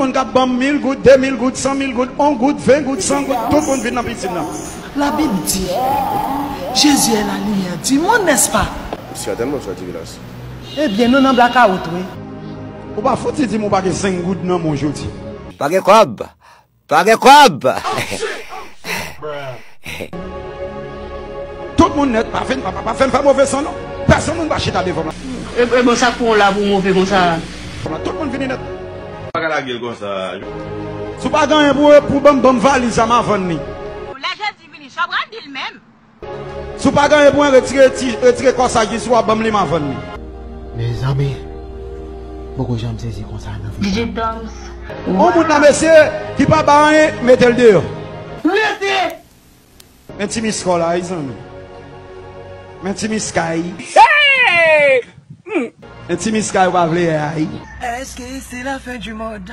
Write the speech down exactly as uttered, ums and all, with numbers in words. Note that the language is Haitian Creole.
Moun k ap ban m mil goud, de mil goud, san mil goud, yon goud, ven goud, san goud, tout moun vin nan pisin nan. La Bible dit, Jésus est la lumière du monde, n'est-ce pas? Certainement, Frè Divilas. Ebyen, nou nan blakawout, wi. Ou pa fouti di m ou pa gen senk goud nan men w jodi. Pa gen kòb. Pa gen kòb. Tout moun nèt, pa fè m pa, pa, pa fè m fè move san non. Pèsonn moun pa chita devan m. E, e bon, sa k pran w la pou move konsa? Tout moun vini nèt. Pa ka lage l konsa. Si w pa gen anyen pou, pou ban m, ban m valiz la, m a vann li. Lè Jezi vini, sa w pral di l menm? Si w pa gen anyen pou mwen, retire ti, retire kòsaj li, si w a ban m li, m a vann li. Mezanmi, m poko janm sezi konsa nan vi. D J Dams. Yon moun la, mesye, ki pa ba anyen, mete l deyò. Mete! Men ti miskò la, wi, zanmi. Men ti miskay. Men ti miskay ou pa vle ay. Est-ce que c'est la fin du monde?